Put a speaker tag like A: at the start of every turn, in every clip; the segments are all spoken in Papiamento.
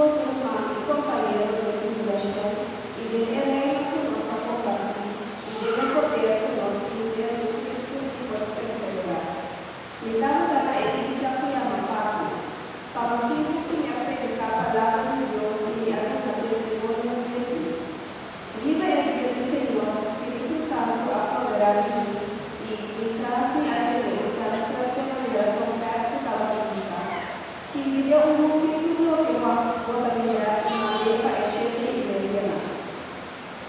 A: boso ruman i kompañero den tribulashon i den e reino ku nos ta kompartí i den e poder ku nos tin den Jesucristo di por perseverá. Mi tabata na e isla ku yama Patmos, pa motibu ku mi a prediká palabra di Dios i mi a duna testimonio di Jesus. Riba e dia di Señor, Spiritu Santu a poderá di mi, i mi tras mi a tende un stèm fuerte manera trompèt ku tabata bisa, Skibi den un buki tur loke bo bo ta mira i mand'é pa e shete iglesianan.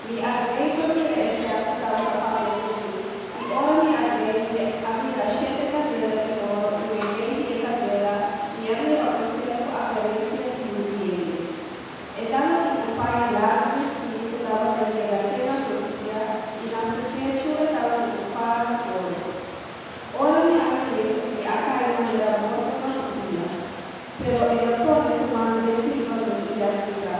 A: Mi a drei pa mira e stèm ku tabata papia ku mi, i ora mi a drei mi a mira shete kandela di oro i meimei di e kandela mi a mira un ser ku aparensia di yu di hende. E tabatin un paña largu bistí ku tabata yega te na su pia i na su pechu e tabatin un fara di oro. Ora mi a mir'é, mi a kai manera morto na su pia. Pero el a pone su man drechi riba mi i a bisa,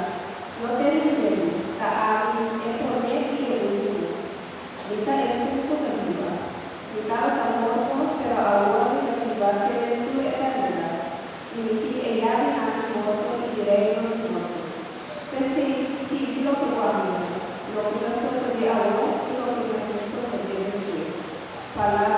A: No tene miedu, ta ami, e promé i e último. Mi ta esun ku ta biba. Mi tabata morto, pero awor mi ta biba te den tur eternidat, i mi tin e yabinan di morto i di reino di morto. P'esei, skibi loke bo a mira, loke ta sosodé awor i loke mester sosodé despues. Palabra.